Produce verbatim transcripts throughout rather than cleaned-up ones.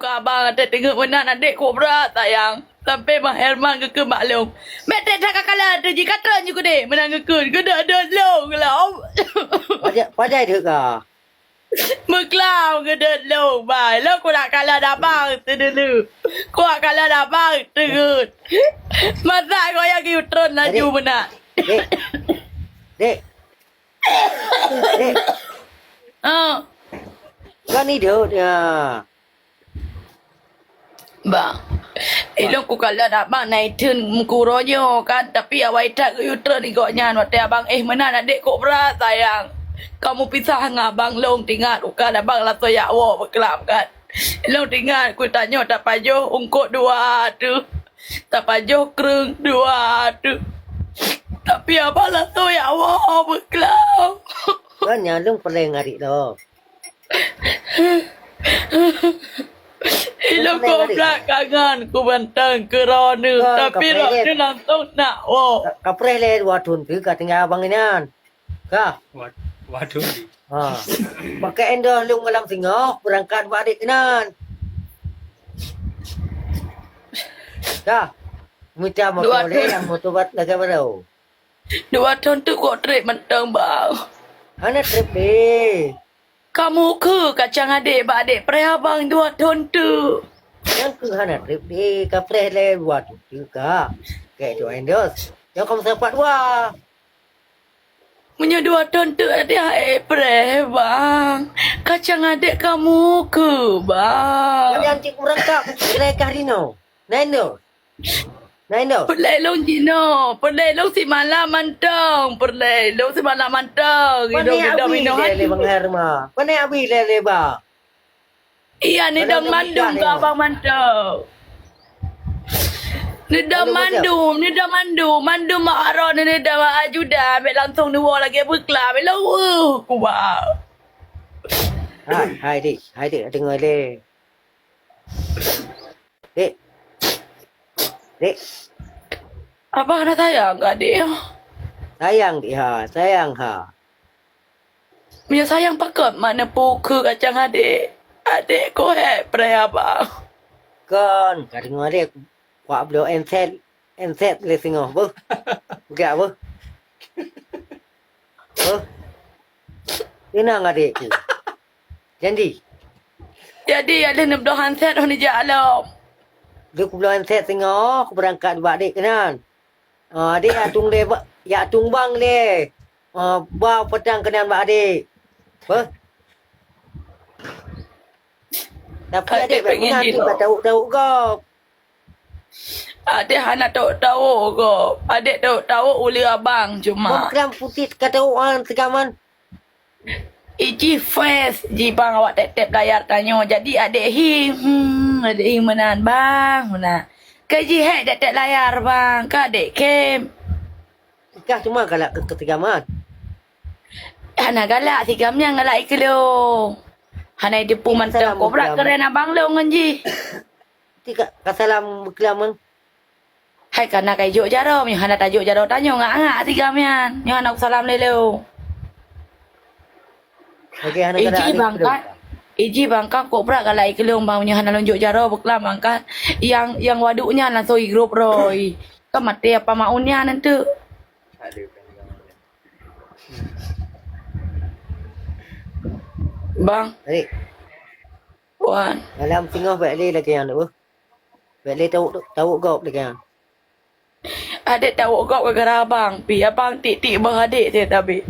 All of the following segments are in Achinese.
Ka abang até teungeut meunan adék kobra sayang. Sampai Bang Herman geukheun bak lôn. Mek tét that ka kalon teuh jih ka trön jih keudeh meunan geukheun. Geudeuet-deuet lôn lom. Padai, padai deuek ka. Meuklam geudeuet lôn bai. Lôn kunak kalon abang teudeuleu. Kunak kalon abang teungeut. Masa kau nyang geuyue trön laju meunan. Dek. Dek. Dek. Ah. Kan ideuet ya. Bang, ilôn kukalon abang na itheun meukuroe nyoe kan, tapi awai that geuyue trön di gobnyan watèe abang éh meunan adék kobra sayang. Kamoe pisah ngon abang lôn teuingat ukan abang langsông jak woe beuklam kan. Lôn teuingat geutanyoe tapajoh eungkôt dua teuh, tapajoh kreueng dua teuh. Tapi abang langsông jak woe beuklam. Kan nyan lôn peureulèe ngon adik lôn. Ilôn kobra kangen ku mantong keu droeneuh, tapi droeneuh langsông nak woe. Ka, kapreh lé dua thon teuh ka tinggai abang nyan. Ka. Wa-, waduh. Ha. Pakai endoh lôn malam singoh, beurangkat bak adék keunan. Ka. Mita moto lé, nyang moto bat lagèe baroe. Dua thon teuk kok trép mantong, Bang. Hana trép lé. Kamoe keu kacang adék bak adék preh abang dua thon teuk. Nyang keu hana trép lé, kapreh lé dua thon teuk ka. Kèk tu endos. Nyang kamoe sapat dua. Meunyoe dua thon teuk adék hai preh, Bang. Kacang adék kamoe keu, Bang. Kalian cik urang ka, preh kah rino. Nah, endos. Nah, endos. Peureulèe lôn jinoe, peureulèe lôn simalam mantong, peureulèe lôn simalam mantong. Idong, idong, idong lé, lé Bang Herma. Pane abi lé, lé ba. Iya, neudong mandum ka abang mantong. Neudong mandum, neudong mandum, mandum mak arok neudong ajudan, bèk langsông neuwoe lagèe beuklam, bèk lôn weueh kuba. Hai, hai dik, hai dik, deungö lé. Dek. Dek. Abang hana sayang keu adék? Sayang dek ha, sayang ha. Meunyoe sayang pakon mak neupeu keu kacang adék. Adék kok hék preh abang. Kon, ka deungö adék kuak bloe enset. Enset lé singoh beuh. Peugah beuh. Beuh. Inong adék ku. Janji. Jadi, alèh neubloe enset hana jak lom. Lheuh kubloe enset singoh, kubeurangkat bak adék keunan. Ah, adék jak tueng lé ba-, jak tueng bang lé. Ah, ba patang keunan bak adék. Beuh. Tapi adék peuingat tu ka tawök-tawök gob. Adék hana tawök-tawök gob. Adék tawök-tawök uleue abang cuma. Bang klam putit ka tawök an sigaman. Iji face ji bang awak tép-tép layar tanyoe. Jadi adék hi, hmm, adék hi meunan bang, meunan. Ka ji hék tép-tép layar bang, ka adék kem. Ikah cuma galak keu, keu sigaman. Hana galak sigam nyan galak ikeu lôn. Hana ideupu mantong kobra keuren abang lôn ngon jih. Tika ka salam beuklam ngon. Hai kana ka ijok jaroe, nyoe hana tajok jaroe tanyoe ngak-ngak sigam nyan. Nyoe hana kusalam lé lôn. Iji bang kan, iji bang kan kok brat galak ikeu lôn bang nyoe hana lôn jok jaroe beuklam bang kan. Yang, yang waduk nyan langsung igrop roe. Kan maté apa maun nyan nanti. Bang. Wan. Malam singoh bèk lé lagèe nyan tu. Bèk lé tawök, tawök gob lagèe nyan. Adék tawök gob gara-gara abang. Pi abang tik-tik beuh adék saya tabi.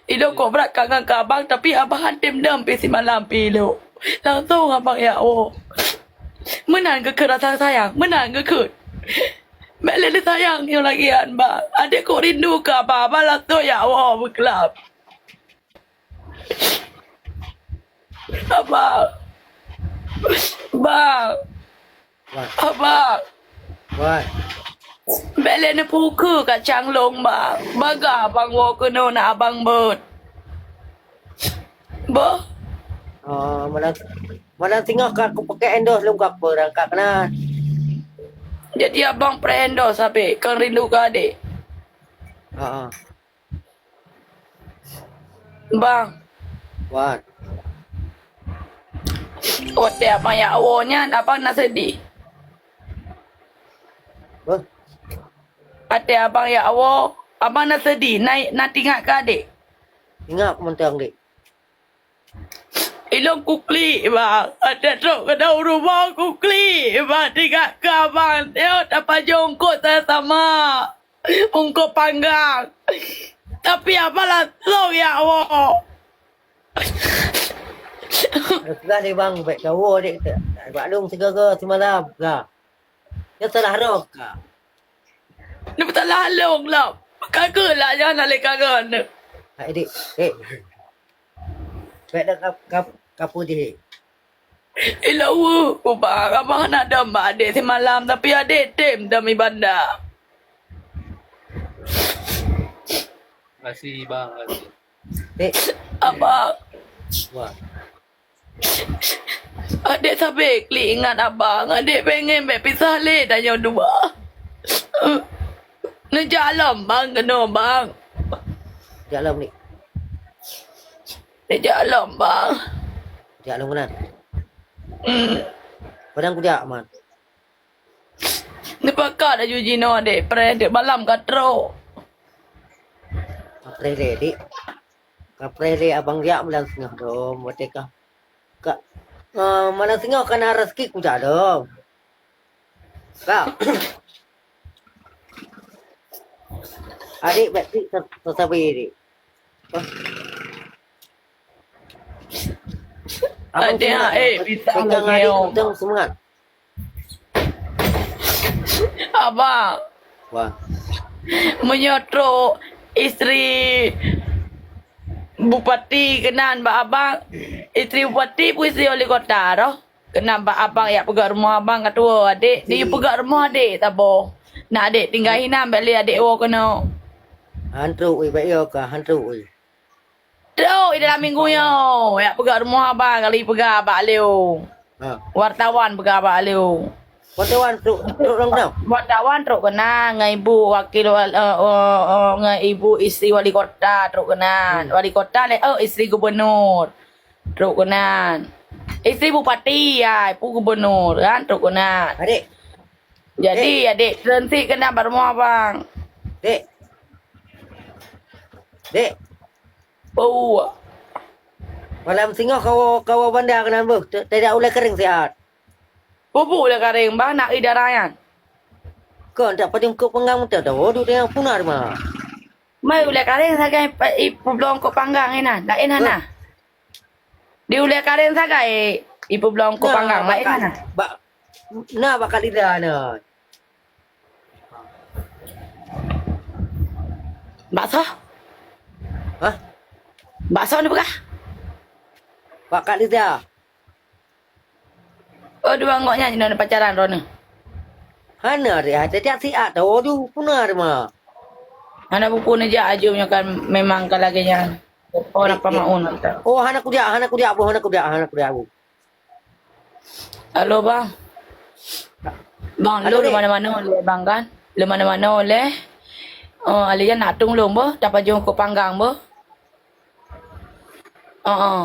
Ilôn kok brat kangen keu abang tapi abang han tem deuem pi simalam pi ilôn. Langsung abang ya Allah. Meunan geukheun rasa sayang, meunan geukheun. Bèk lé sayang nyoe lagèe nyan bang. Adék kok rindu keu abang, abang langsung ya Allah beuklam. Abang. Bang. Wan. Abang. Wan. Bèk lé neupukeu kacang lôn, Bang. Bagah abang woe keunoe na abang beuet. Beuh. Oh, malam, malam singoh ka kupakèk endos lôn ka beurangkat keunan. Jadi abang preh endos sabe, kon rindu keu adék. Ha, ha. Bang. Wan. Watèe abang jak woe nyan, abang na seudeh. Beuh. Watèe abang jak woe, abang na seudeh, na, na teuingat keu adék? Ingat mantong, Dek. Ilôn kuklik, bang. Watèe trok keunoe u rumoh kuklik, bang. Teuingat keu abang, nyoe tapajôh eungkôt sama-sama. Eungkôt panggang. Tapi abang langsông jak woe. Peugah lé bang, bèk ka woe dek, bak lôn sigoe-goe simalam ka. Nyan salah droe ka. Neupeusalah lôn lom. Ka keuh lah nyan hana lé ka ngon. Hai dek, dek. Bèk dah ka, ka, ka peujeuhet. Ilôn weueh, ubak abang hana dong bak adék simalam, tapi adék tem dong i banda. Makasih, Bang, makasih. Dek. Abang. Wah. Adék sabe klik ingat abang, adék pengen bèk pisah lé tanyoe dua. Neujak lom, Bang, keunoe, Bang. Jak lom, Dek. Neujak lom, Bang. Jak lom keunan. Hmm. Padang kujak, Man. Neupaka laju jinoe, Dek. Preh, Dek, malam ka trok. Ka preh lé, Dek. Ka preh lé abang jak malam singoh dong, watèe ka. Ka, eh, malam singoh ka na raseuki kujak dong. Ka. Adék bèk pih sa-, sasabe, Dek. Adék, eh, bisa pegang lagèe adék nyoe. Kencang seumangat. Abang. Wah. Meunyoe trok istri bupati keunan bak abang, istri bupati peue istri wali kota roh? Keunan bak abang jak peugöt rumoh abang ka tuwoe, adék. Di peugöt rumoh adék saboh. Nak adék tinggai hinan bèk lé adék woe keunoe. Han trok, weh, bèk yo ka, han trok, weh. Trok di dalam minggu nyoe, jak peugah rumoh abang, kali peugah bak Leo. Ha. Wartawan peugah bak Leo. Wartawan trok, trok rang dong? Wartawan trok keunan ngon ibu wakil wal-, eh, eh, eh, ngon ibu isteri wali kota trok keunan. Hmm. Wali kota lé, oh, isteri gubernur trok keunan. Isteri bupati, ya, ibu gubernur kan trok keunan. Adék. Jadi, Dek. Adék, transit keunan bak rumoh abang. Dek. Dek. Oh. Malam singoh kawoe, kawoe banda keunan beuh, ta-, tajak ulèe karéng siat. Peue ulèe karéng, bah, nak i dara nyan? Kon, tak pajoh eungkôt panggang mantong, tawoe duek nyang puna teuma. Mai ulèe karéng sagai pa-, i peubloe eungkôt panggang inan, laén hana. Hah? Di ulèe karéng sagai, i peubloe eungkôt panggang, laén hana. Bak, na bak Kak Liza na. Bakso? Hah? Bakso ni peugah? Bak Kak Liza. Oh, dua ngok nyan jinoe pacaran droeneuh. Hana, Dek, hana jak siat tawoe ju puna teuma. Hana buku neujak aju nyoe kan memang ka lagèe nyan. Oh, napa maun mantap. Oh, hana kujak, hana kujak, boh, hana kujak, hana kujak, boh. Halo, Bang. Bang, halo, lôn Dek. Lôn mana-mana ulèe, Bang, kan? Lôn mana-mana ulèe. Oh, alèh nyan nak tueng lôn, boh. Tapajoh eungkôt panggang, boh. Heeh.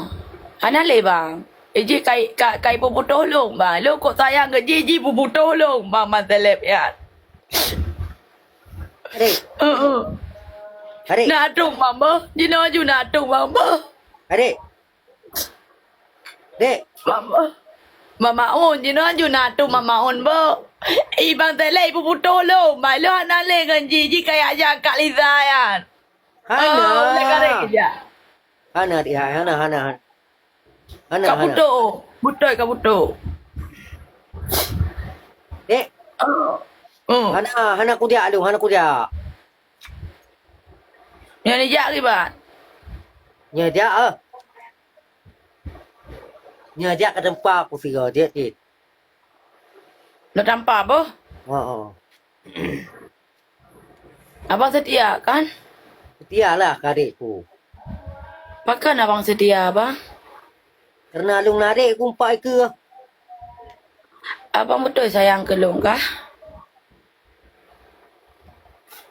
Hana lé, Bang. Eh, jih kai, ka, kai peuputôh lôn, Bang. Lôn kok sayang keu jih, jih peuputôh lôn, Bang, Bang Seleb nyan. Adik. Heeh. Adik. Nak tueng, Bang, boh. Jinoe ju nak tueng, Bang, boh. Adik. Dek. Mama. Mama Un, jinoe ju na tu Mama Un, boh. I Bang Seleb peuputôh lôn, Bang, lôn hana lé ngon jih, jih kajak jak Kak Liza nyan. Hana. Oh, ulèe karéng kejak. Hana, Dek, hana, hana, hana. Hana, hana. Ka putôh, beutôi ka putôh. Dek. Oh. Oh. Hana, hana kujak lôn, hana kujak. Nyoe neujak kiban? Nyoe jak, eh. Nyoe jak ka tampa ku sigoe, jeuet cit. Nyoe tampa boh? Heeh. Abang setia, kan? Setia lah keu adek ku. Pakon abang setia, Bang? Karena lôn na adek ku empat ekeu. Abang beutôi sayang keu lôn kah?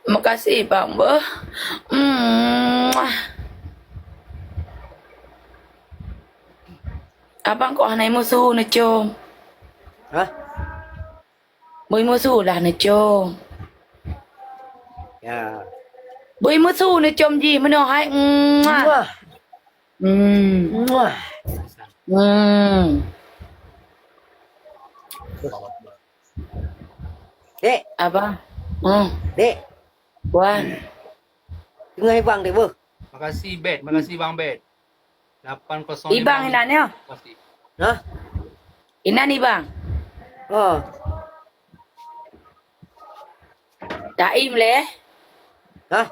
Makasih, Bang, beuh. Muah. Abang kok hana musu neucom? Hah? Bui musu lah neucom. Ya. Bui musu neucom jih meunoe hai. Muah. Muah. Hmm. Muah. Hmm. Dek, Abang. Hmm. Dek. Wan. Teungoh ibang dek beuh. Makasih Bet, makasih Bang Bet. Lapan kosong Ibang inan ya. Makasih. Hah? Inan ibang. Oh. Taim leh. Hah?